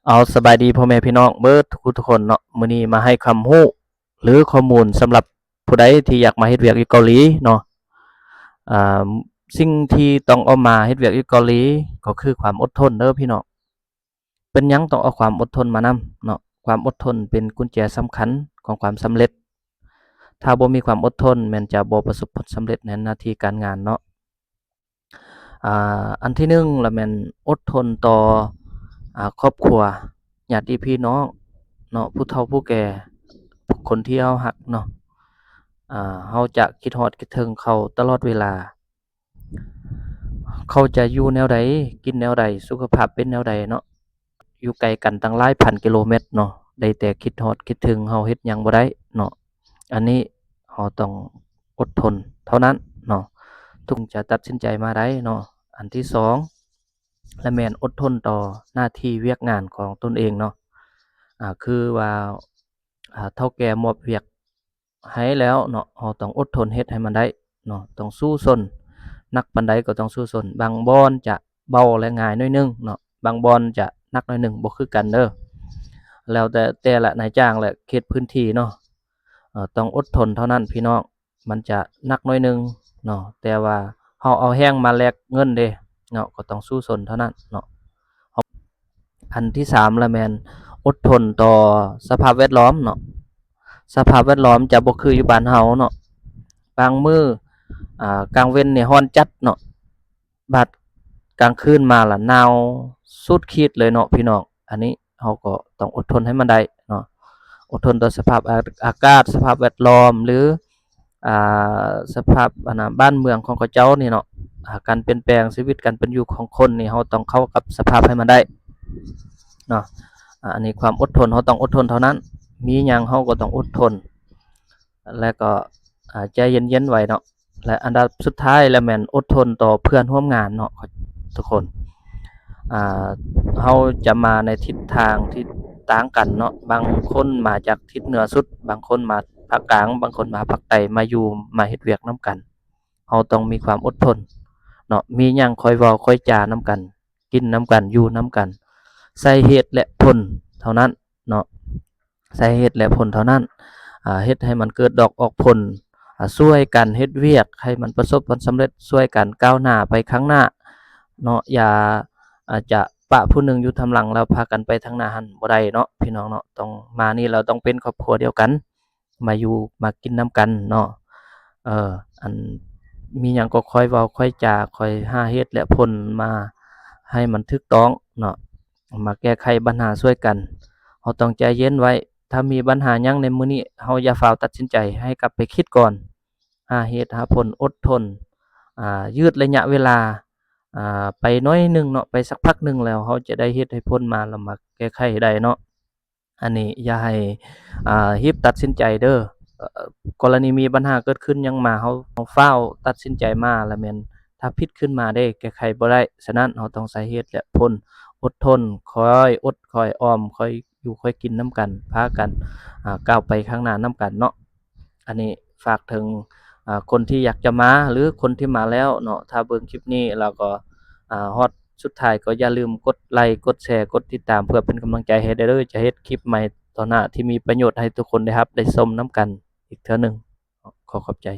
ເອົາ ສະບາຍດີພໍ່ແມ່ພີ່ນ້ອງເບິດທຸກຜູ້ທຸກຄົນເນາະ. ມື້ນີ້ມາໃຫ້ຄວາມຮູ້ ຫຼື ຂໍ້ມູນສຳລັບຜູ້ໃດທີ່ຢາກມາເຮັດວຽກຢູ່ເກົາຫຼີເນາະ. ອ່າ ສິ່ງທີ່ຕ້ອງເອົາມາເຮັດວຽກຢູ່ເກົາຫຼີກໍຄືຄວາມອົດທົນເດີພີ່ນ້ອງ. ເປັນຫຍັງຕ້ອງເອົາຄວາມອົດທົນມານຳເນາະ? ຄວາມອົດທົນເປັນກຸນແຈສຳຄັນຂອງຄວາມສຳເລັດ. ຖ້າບໍ່ມີຄວາມອົດທົນ ແມ່ນຈະບໍ່ປະສົບຜົນສຳເລັດໃນໜ້າທີ່ການງານເນາະ. ອ່າ ອັນທີໜຶ່ງລະແມ່ນອົດທົນຕໍ່ ອ່າ ຄອບຄົວ ຍາດຕິພີ່ນ້ອງເນາະ, ຜູ້ເຖົ້າຜູ້ແກ່, ຄົນທີ່ເຮົາຮັກເນາະ. ອ່າ ເຮົາຈະຄິດຮອດຄິດເຖິງເຂົາຕະຫຼອດເວລາ. ເຂົາຈະຢູ່ແນວໃດ, ກິນແນວໃດ, ສຸຂະພາບເປັນແນວໃດເນາະ. ຢູ່ໄກກັນຕັ້ງຫຼາຍພັນກິໂລແມັດເນາະ, ໄດ້ແຕ່ຄິດຮອດຄິດເຖິງ ເຮົາເຮັດຫຍັງບໍ່ໄດ້ເນາະ. ອັນນີ້ເຮົາຕ້ອງອົດທົນເທົ່ານັ້ນເນາະ, ເຖິງຈະຕັດສິນໃຈມາໄດ້ເນາະ. ອັນທີສອງລະແມ່ນອົດທົນຕໍ່ໜ້າທີ່ວຽກງານຂອງຕົນເອງເນາະ. ອ່າ ຄືວ່າ ອ່າ ເຖົ້າແກ່ມອບວຽກ ໃຫ້ແລ້ວເນາະ, ເຮົາຕ້ອງອົດທົນເຮັດໃຫ້ມັນໄດ້ເນາະ, ຕ້ອງສູ້ຊົນ, ໜັກປານໃດກໍຕ້ອງສູ້ຊົນ. ບາງບ່ອນຈະເບົາ ແລະ ງ່າຍໜ້ອຍໜຶ່ງເນາະ, ບາງບ່ອນຈະໜັກໜ້ອຍໜຶ່ງ, ບໍ່ຄືກັນເດີ. ແລ້ວແຕ່ແຕ່ລະນາຍຈ້າງ ແລະ ເຂດພື້ນທີ່ເນາະ, ເອີ ຕ້ອງອົດທົນເທົ່ານັ້ນພີ່ນ້ອງ. ມັນຈະໜັກໜ້ອຍໜຶ່ງເນາະ, ແຕ່ວ່າເຮົາເອົາແຮງມາແລກເງິນເດ້ເນາະ, ກໍຕ້ອງສູ້ຊົນເທົ່ານັ້ນເນາະ. ອັນທີສາມລະແມ່ນອົດທົນຕໍ່ສະພາບແວດລ້ອມເນາະ. ສະພາບແວດລ້ອມຈະບໍ່ຄືຢູ່ບ້ານເຮົາເນາະ, ບາງມື້ ອ່າ ກາງເວັນນີ້ຮ້ອນຈັດເນາະ, ບາດກາງຄືນມາລະໜາວສຸດຂີດເລີຍເນາະພີ່ນ້ອງ. ອັນນີ້ເຮົາກໍຕ້ອງອົດທົນໃຫ້ມັນໄດ້ເນາະ, ອົດທົນຕໍ່ສະພາບອາ ອາກາດ, ສະພາບແວດລ້ອມ ຫຼື ອ່າ ສະພາບ ອັນນ່າ ບ້ານເມືອງຂອງເຂົາເຈົ້ານີ້ເນາະ. ອ່າ ການປ່ຽນແປງຊີວິດການເປັນຢູ່ຂອງຄົນນີ້ ເຮົາຕ້ອງເຂົ້າກັບສະພາບໃຫ້ມັນໄດ້ເນາະ. ອ່າ ອັນນີ້ຄວາມອົດທົນ, ເຮົາຕ້ອງອົດທົນເທົ່ານັ້ນ, ມີຫຍັງເຮົາກໍຕ້ອງອົດທົນ ແລະ ກໍ ອ່າ ໃຈເຢັນໆໄວ້ເນາະ. ແລະ ອັນດັບສຸດທ້າຍລະແມ່ນອົດທົນຕໍ່ເພື່ອນຮ່ວມງານເນາະທຸກຄົນ. ອ່າ ເຮົາຈະມາໃນທິດທາງທີ່ຕ່າງກັນເນາະ, ບາງຄົນມາຈາກທິດເໜືອສຸດ, ບາງຄົນມາພາກກາງ, ບາງຄົນມາພາກໃຕ້, ມາຢູ່ມາເຮັດວຽກນຳກັນ. ເຮົາຕ້ອງມີຄວາມອົດທົນເນາະ, ມີຫຍັງຄ່ອຍເວົ້າຄ່ອຍຈານຳກັນ, ກິນນຳກັນ, ຢູ່ນຳກັນ, ໃຊ້ເຫດ ແລະ ຜົນເທົ່ານັ້ນເນາະ, ໃຊ້ເຫດ ແລະ ຜົນເທົ່ານັ້ນ. ອ່າ ເຮັດໃຫ້ມັນເກີດດອກອອກຜົນ, ອ່າ ຊ່ວຍກັນເຮັດວຽກໃຫ້ມັນປະສົບຜົນສຳເລັດ, ຊ່ວຍກັນກ້າວໜ້າໄປຂ້າງໜ້າເນາະ. ຢ່າ ອາດຈະປະຜູ້ໜຶ່ງຢູ່ທາງຫຼັງ ແລ້ວພາກັນໄປທາງໜ້າຫັ້ນ ບໍ່ໄດ້ເນາະ ພີ່ນ້ອງເນາະ. ຕ້ອງ ມານີ້ລາວຕ້ອງເປັນຄອບຄົວດຽວກັນ, ມາຢູ່ມາກິນນຳກັນເນາະ. ເອີ ອັນ ມີຫຍັງກໍຄ່ອຍເວົ້າຄ່ອຍຈາ, ຄ່ອຍຫາເຫດ ແລະ ຜົນມາໃຫ້ມັນຖືກຕ້ອງເນາະ, ມາແກ້ໄຂບັນຫາຊ່ວຍກັນ. ເຮົາຕ້ອງໃຈເຢັນໄວ້, ຖ້າມີບັນຫາຫຍັງໃນມື້ນີ້ ເຮົາຢ່າຟ້າວຕັດສິນໃຈ, ໃຫ້ກັບໄປຄິດກ່ອນ, ຫາເຫດຫາຜົນ, ອົດທົນ, ອ່າ ຍືດໄລຍະເວລາ, ອ່າ ໄປໜ້ອຍໜຶ່ງເນາະ, ໄປສັກພັກໜຶ່ງແລ້ວ ເຮົາຈະໄດ້ເຫດໄດ້ຜົນມາ ແລ້ວມາແກ້ໄຂໄດ້ເນາະ. ອັນນີ້ຢ່າໃຫ້ ອ່າ ຮີບຕັດສິນໃຈເດີ. ເອີ ກໍລະນີມີບັນຫາເກີດຂຶ້ນຫຍັງມາ ເຮົາ ເຮົາຟ້າວຕັດສິນໃຈມາລະແມ່ນ ຖ້າຜິດຂຶ້ນມາເດ້ ແກ້ໄຂບໍ່ໄດ້. ສະນັ້ນ ເຮົາຕ້ອງໃຊ້ເຫດ ແລະ ຜົນ, ອົດທົນ, ຄ່ອຍອົດ, ຄ່ອຍອອມ, ຄ່ອຍຢູ່, ຄ່ອຍກິນນຳກັນ, ພາກັນ ອ່າ ກ້າວໄປຂ້າງໜ້ານຳກັນເນາະ. ອັນນີ້ຝາກເຖິງ ອ່າ ຄົນທີ່ຢາກຈະມາ ຫຼື ຄົນທີ່ມາແລ້ວເນາະ. ຖ້າເບິ່ງຄລິບນີ້ແລ້ວກໍ ອ່າ ຮອດສຸດທ້າຍ ກໍຢ່າລືມກົດໄລ, ກົດແຊ, ກົດຕິດຕາມ ເພື່ອເປັນກຳລັງໃຈໃຫ້ໄດ້ເດີ. ຈະເຮັດຄລິບໃໝ່ຕໍ່ໜ້າທີ່ມີປະໂຫຍດໃຫ້ທຸກຄົນໄດ້ຮັບໄດ້ຊົມນຳກັນອີກເທື່ອໜຶ່ງ. ຂໍຂອບໃຈ.